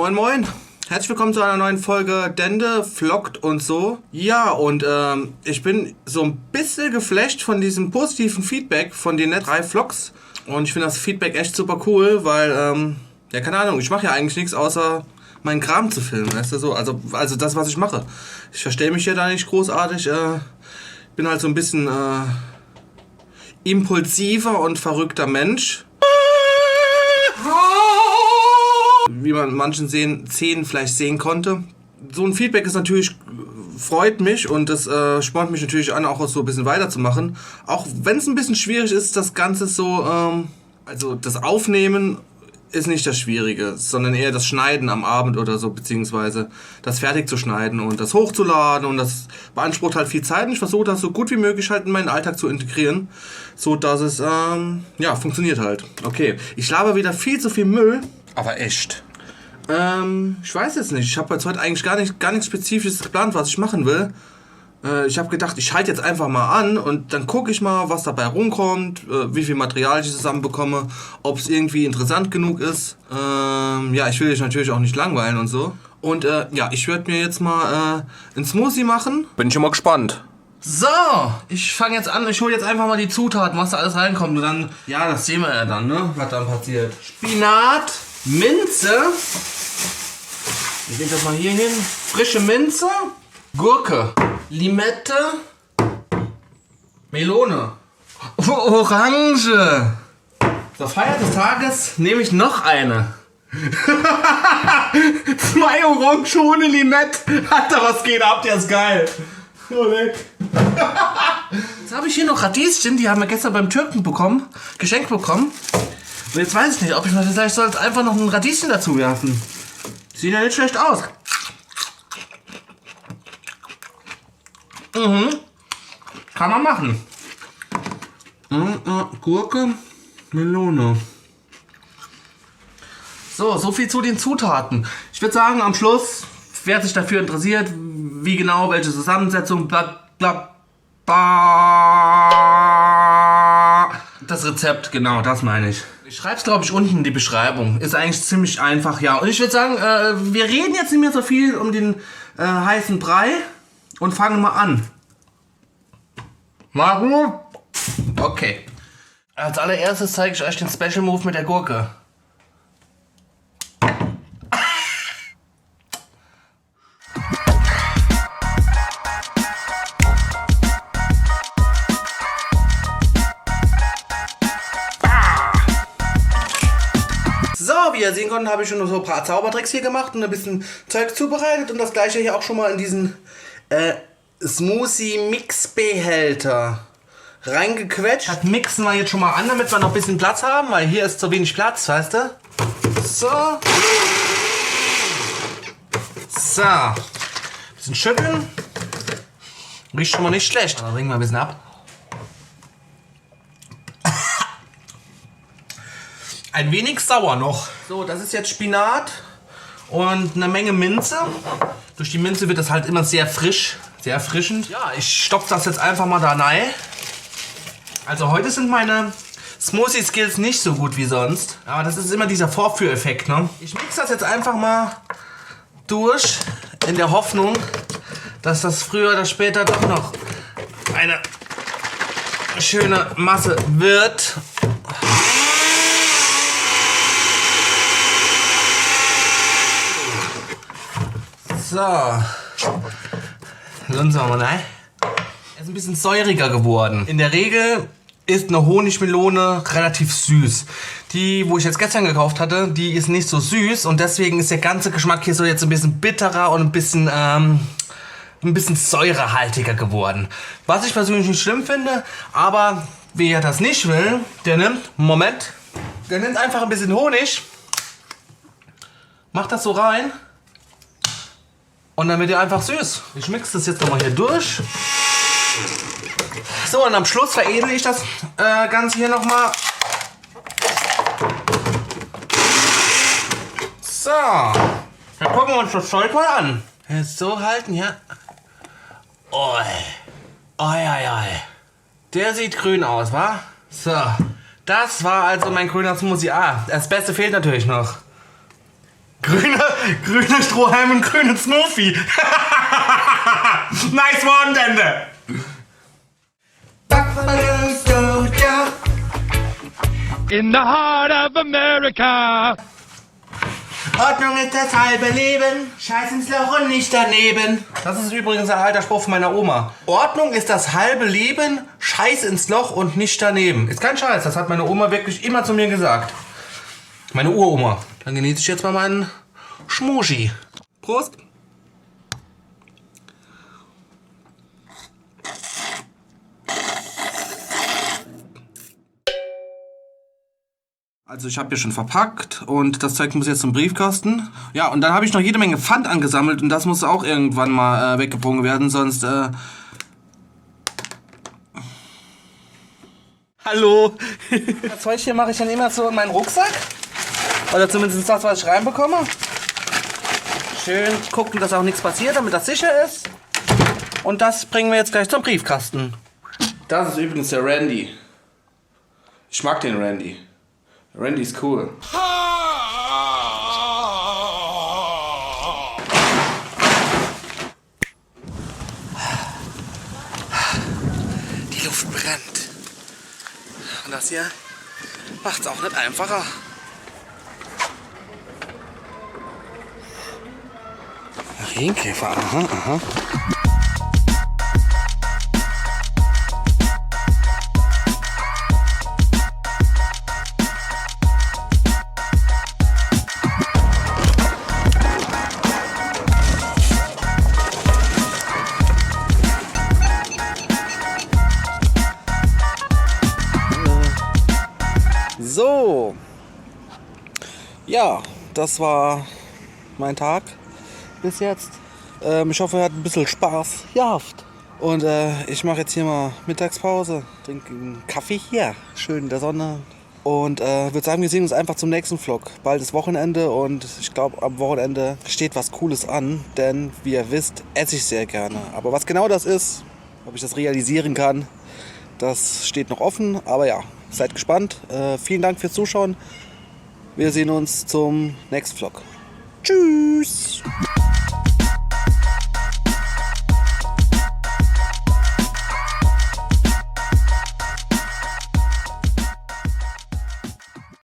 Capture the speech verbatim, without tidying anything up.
Moin Moin, herzlich willkommen zu einer neuen Folge Dende vloggt und so. Ja, und ähm, ich bin so ein bisschen geflasht von diesem positiven Feedback von den letzten drei Vlogs. Und ich finde das Feedback echt super cool, weil, ähm, ja, keine Ahnung, ich mache ja eigentlich nichts außer meinen Kram zu filmen, weißt du, so. Also, also das, was ich mache. Ich verstelle mich ja da nicht großartig, äh, bin halt so ein bisschen äh, impulsiver und verrückter Mensch. Wie man manchen sehen, Szenen vielleicht sehen konnte. So ein Feedback ist natürlich, freut mich und das äh, spornt mich natürlich an, auch so ein bisschen weiterzumachen. Auch wenn es ein bisschen schwierig ist, das Ganze so, ähm, also das Aufnehmen ist nicht das Schwierige, sondern eher das Schneiden am Abend oder so, beziehungsweise das fertig zu schneiden und das hochzuladen und das beansprucht halt viel Zeit und ich versuche das so gut wie möglich halt in meinen Alltag zu integrieren, so dass es, ähm, ja, funktioniert halt. Okay, ich laber wieder viel zu viel Müll, aber echt. Ähm, ich weiß jetzt nicht, ich habe jetzt heute eigentlich gar nicht, gar nichts Spezifisches geplant, was ich machen will. Äh, ich habe gedacht, ich halte jetzt einfach mal an und dann gucke ich mal, was dabei rumkommt, äh, wie viel Material ich zusammenbekomme, ob es irgendwie interessant genug ist. Ähm, ja, ich will dich natürlich auch nicht langweilen und so. Und äh, ja, ich werde mir jetzt mal äh, einen Smoothie machen. Bin schon mal gespannt. So, ich fange jetzt an, ich hole jetzt einfach mal die Zutaten, was da alles reinkommt. Und dann, ja, das sehen wir ja dann, ne, was dann passiert. Spinat, Minze. Ich lege das mal hier hin. Frische Minze. Gurke, Limette, Melone, Orange. Zur Feier des Tages nehme ich noch eine. Zwei Orange ohne Limette. Alter, was geht ab? Der ist geil. Oh, leck. Jetzt habe ich hier noch Radieschen, die haben wir gestern beim Türken bekommen, geschenkt bekommen. Und jetzt weiß ich nicht, ob ich mir vielleicht sollte einfach noch ein Radieschen dazu werfen. Sieht ja nicht schlecht aus. Mhm. Kann man machen. Mhm, äh, Gurke, Melone. So, so viel zu den Zutaten. Ich würde sagen, am Schluss, wer sich dafür interessiert, wie genau, welche Zusammensetzung, bla bla bla. Das Rezept, genau, das meine ich. Ich schreibe es, glaube ich, unten in die Beschreibung. Ist eigentlich ziemlich einfach, ja. Und ich würde sagen, äh, wir reden jetzt nicht mehr so viel um den äh, heißen Brei und fangen mal an. Machen wir. Okay. Als allererstes zeige ich euch den Special Move mit der Gurke. So, wie ihr sehen konnten, habe ich schon so ein paar Zaubertricks hier gemacht und ein bisschen Zeug zubereitet und das gleiche hier auch schon mal in diesen äh, Smoothie-Mix-Behälter reingequetscht. Das mixen wir jetzt schon mal an, damit wir noch ein bisschen Platz haben, weil hier ist zu wenig Platz, weißt du? So. So. Bisschen schütteln. Riecht schon mal nicht schlecht. Dann ringen wir ein bisschen ab. Ein wenig sauer noch. So, das ist jetzt Spinat und eine Menge Minze. Durch die Minze wird das halt immer sehr frisch, sehr erfrischend. Ja, ich stopfe das jetzt einfach mal da rein. Also heute sind meine Smoothie-Skills nicht so gut wie sonst. Aber das ist immer dieser Vorführeffekt, ne? Ich mix das jetzt einfach mal durch, in der Hoffnung, dass das früher oder später doch noch eine schöne Masse wird. So. Lassen wir mal rein. Er ist ein bisschen säuriger geworden. In der Regel ist eine Honigmelone relativ süß. Die, wo ich jetzt gestern gekauft hatte, die ist nicht so süß und deswegen ist der ganze Geschmack hier so jetzt ein bisschen bitterer und ein bisschen, ähm, ein bisschen säurehaltiger geworden. Was ich persönlich nicht schlimm finde, aber wer das nicht will, der nimmt, Moment, der nimmt einfach ein bisschen Honig, macht das so rein und dann wird die einfach süß. Ich mix das jetzt nochmal hier durch. So, und am Schluss veredle ich das äh, Ganze hier nochmal. So, dann gucken wir uns das Zeug mal an. Jetzt so halten, ja. Oi. Oi, oi, oi. Der sieht grün aus, wa? So, das war also mein grüner Smoothie. Ah, das Beste fehlt natürlich noch. Grüne, grüne Strohhalm und grüne Smoothie. Nice one, Dende. Buffalo Soldier. In the heart of America. Ordnung ist das halbe Leben. Scheiß ins Loch und nicht daneben. Das ist übrigens ein alter Spruch von meiner Oma. Ordnung ist das halbe Leben. Scheiß ins Loch und nicht daneben. Ist kein Scheiß. Das hat meine Oma wirklich immer zu mir gesagt. Meine Uroma. Dann genieße ich jetzt mal meinen Schmuschi. Prost. Also ich habe hier schon verpackt und das Zeug muss jetzt zum Briefkasten. Ja, und dann habe ich noch jede Menge Pfand angesammelt und das muss auch irgendwann mal äh, weggebrungen werden, sonst äh, Hallo. Das Zeug hier mache ich dann immer so in meinen Rucksack. Oder zumindest das, was ich reinbekomme. Schön gucken, dass auch nichts passiert, damit das sicher ist. Und das bringen wir jetzt gleich zum Briefkasten. Das ist übrigens der Randy. Ich mag den Randy. Randy ist cool. Die Luft brennt. Und das hier macht's auch nicht einfacher. Marienkäfer, aha, aha. So. Ja, das war mein Tag bis jetzt. Ähm, ich hoffe, ihr hattet ein bisschen Spaß gehabt. Und äh, ich mache jetzt hier mal Mittagspause, trinke einen Kaffee hier, schön in der Sonne. Und äh, würde sagen, wir sehen uns einfach zum nächsten Vlog. Bald ist Wochenende und ich glaube, am Wochenende steht was Cooles an, denn wie ihr wisst, esse ich sehr gerne. Aber was genau das ist, ob ich das realisieren kann, das steht noch offen. Aber ja, seid gespannt. Äh, vielen Dank fürs Zuschauen. Wir sehen uns zum nächsten Vlog. Tschüss!